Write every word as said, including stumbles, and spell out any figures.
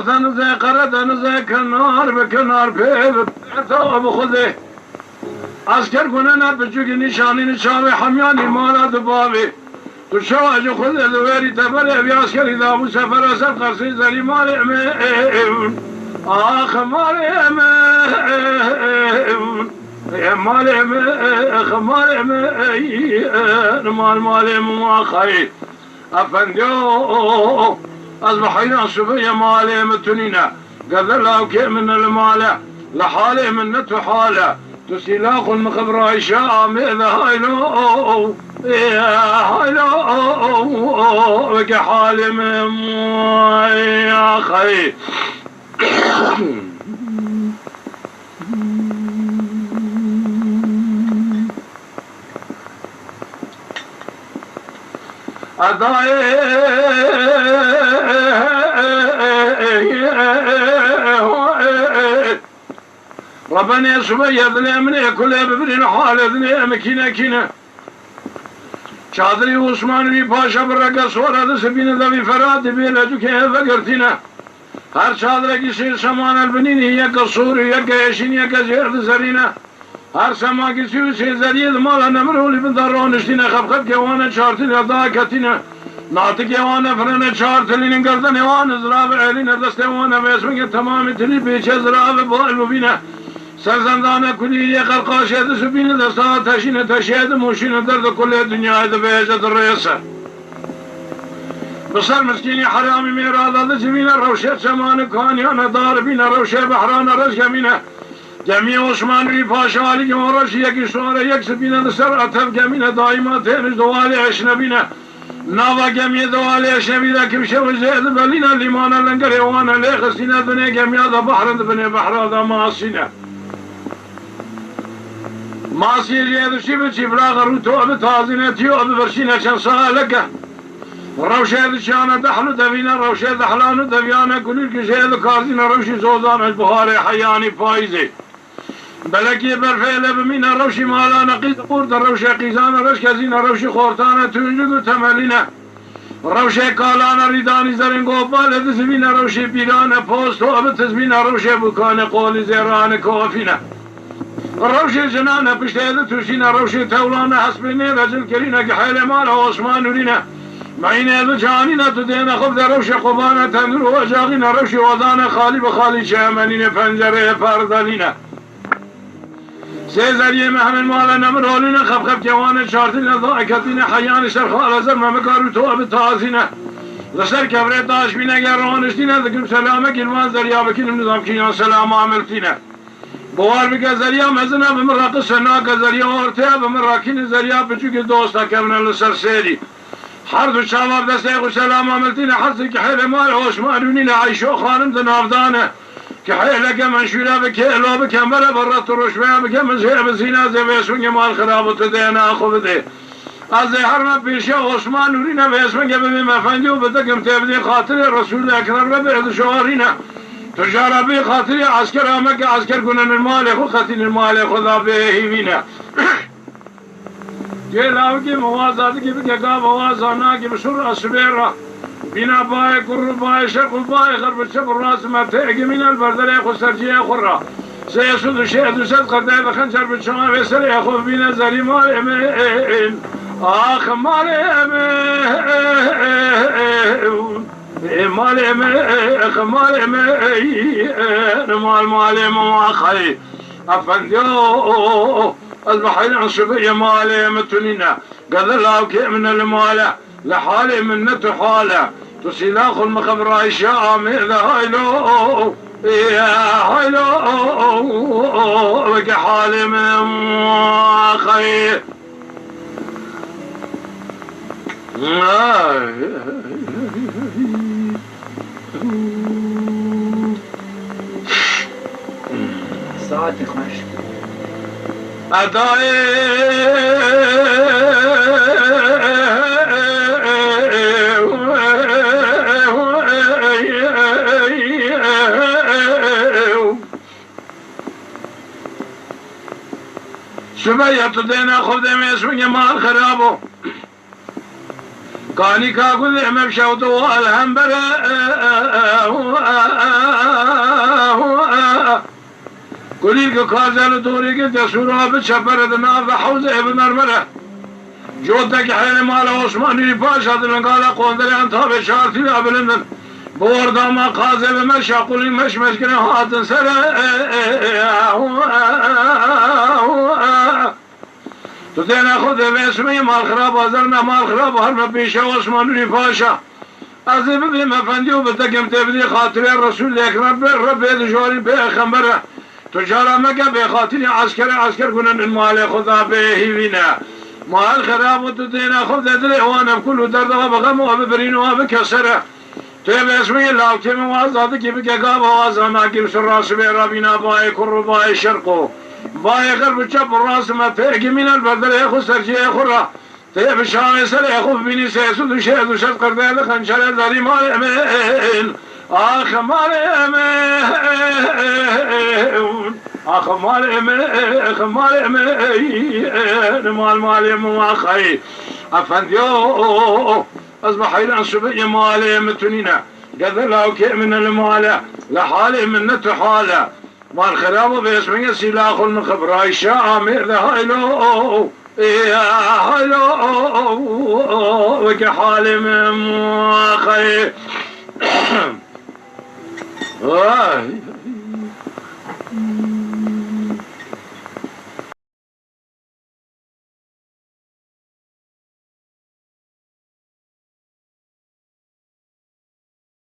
Denizê, qere denizê, kenar bi kenar pê bi pê, ta bi Xwedê. Esker gunene piçûkî nîşanî nî çavê hemyanî mala di bavê. Tu çawa ji Xwedê diwerî teberê vî eskerî dabû sefera ser qersî zerî malê min. Ax malê min. Ê malê min, ê malê min, ey, ê mal malê min waxayê. Efendiyo, ez bi heyran sibê ye malê min tunîne. Geze lawkê min ne li male, li halê min ne tu hale. Tu sîlaxun mixebrayşe amê de haylo, ê haylo, weke halê min, ey axayê. Edayê Rebenê sibê ye dilê min ê kulê bibirîn halê dinê em kîne kîne. Çadirî Osman wî paşa bi reke sora di sibîne de vî Feratî bê lecûkê hê vegirtîne. Her çadirekî sê seman el binînî, yeke sor û yeke yeşîn, yeke zêr di zerîne. Her semakî sî û sê zeriyê di mala Nemirolî bin de roniştîne, xepxepkê wan e çar tilî da ketîne. Natikê wan e firene çar tilînin, gerdenê wan e zirav elîne, destê wan e vêsmingê temamî tilî pêçe zirav bal bibîne. Ser zendane kulî yê qerqaşê di subîne, desta teşîne teşiyê di mûşîne, derde kulê dinyayê dibêje di rêse. Bi ser miskînî heramî mêra de dicivîne, rewşê çemanê kaniyane dar bîne, rewşê behrane reş gemîne. Gemiyê Osman wî paşa alî gewan reşî yekî şore yek sibîne li ser etev gemîne, daîma têniş di walê eşnebîne. Nava gemiyê di walê eşnebî de kimşe û zê dibelîne, lîmana lengerê wan e lê xistîne binê gemiya de, behrin di binê behra de masîne. Masiyê jê dişî bi çîvraxa rû to bi tazîne, tiyo bi birşîne çend saeleke. Rewşê di çiyane dehl û devîne, rewşê dehlan û deviyane kulîlkî jê dikarzîne, rewşî zozan e ji buharê heyanî payîzê. Belekî berfê lê bimîne, rewşî malane qîz qûrte, rewşê qîzane reşkezîne, rewşî xortane tûncik û temelîne. Rewşê kalane rîdanî zerên gopalê dizivîne, rewşê pîrane posto bitizbîne, rewşê bûkanê qolî zêrane kofîne. Rewşê jinane piştê ditûşîne, rewşê tewlane hespê nêre cil kirîne, gihêlê mala Osman Nûrîne. Meyînê bi canîne tu dêne xwe bide rewşê qubane tendir û ocaxîne, rewşê odane xalî bi xalî çemenîne, pencereyê perdelîne. Sê zeriyê mehmên mala Nemirolîne, xepxepkê wan e çartîne, daeketîne, heyanî ser xala zer memika rû to bi tazîne. Li ser kevrê taş bîne ger roniştîne, dikim selamekî li van zeriya bikînim, nizam kîjan selama miltîne. Bawar bike zeriya mezin e bi min re qise nake, zeriya ortê ye bi min re kîne, zeriya piçûkî dosta kevne li ser sêrî. Her du çava bi destê xwe selama miltîne, hesî kihêlê mal Osman Nûrîne, Eyşo xanim di navdan e. Kihêleke menşûre bi kêlo bi kemere bi ret û ruşveya bi kemizê bi zîna zê vêsûngê mal xirab û tu dêna xwe bidê. Ez ê her me pêşiya Osman Nûrîne vêsûngê bibêm efendî û bidikim tê bidî xatirê Resûlê Ekrem re bê dişorîne. Tu jara bê xatirê eskera me ke esker gunenin malê xwe, xetînin malê xwe da bê hîvîne. Gê lawikê miwaza dikê bike gava waza nakê bi şûr a sibê re. Bîna bayê kur û bayê şerq û bayê xerb û çep û rast me tê egimîne li berderê xwe serciyê xwe re. Sê sud û şêst û sed qedê bi xencer bi çavê serê xwe bîne zerî malê min. Ax malê min. Ê malê min, malê min, ey, ê, mal, malê min waxayê. Efendiyo, ez bi heyran sibê ye malê min tunîne. Geze lawkê min e li male, li halê min ne tu hale. Tu sîlaxun mixebrayşe amê de haylo, ê, haylo, weke halê min waxayê. Saetê xweş. Edayê. Sibeya tu dêne xwe demê swingê mal xerabo. Kanîka gulê me şewto al hembere. Kulîlk û kazel û dorî girtê sûra bi çepere di nav de hewzê bi mermere. Cotek hêlê mala Osmanî Paşa di lingala qondereyan tabê çartî de bilind in. Bi werdama qazê bi meşa qulî meş meş kirin hatin sere. Tu têne xwe dê vêsmeyê mal xirab, azerna mal xirab, her me pêşe Osmanî Paşa. Ez ê bibêm efendî û bi tekim tê bidî xatirê Resûlê Ekrem, bê Rebbê dijarî pêxembere. Tu cara meke bê xatirî eskerê esker gunin in malê xwe da bê hîvî ne. Mal xirab û tu têne xwe de dilê wan ev kul û derda bi xem û ev birîn û ev kesere. Tu ê bêsmeyê lawkê min waza dikî bike gava waza nakî bi sirra sibê rabîna bayê kur û bayê şerq û bayê xerb û çep û rast me pê gimîne li ber derê xwe serciyê xwe ra. Tê bi şanê serê xwe bibînî sê sed û şêst û şeş qerdê li xençerê derî malê min. Ax malê min. Ax malê min. Ax malê min. Mal malê min waxayî. Efendiyo. Ez bi heyran sibê malê min tunîne. Gede lawkê min li male. Li halê min ne tu hale. Mal xirab û bêsmeyê sîlaxul min xibrayşa amê de haylo. Ê, haylo, weke halê min xey. Ay.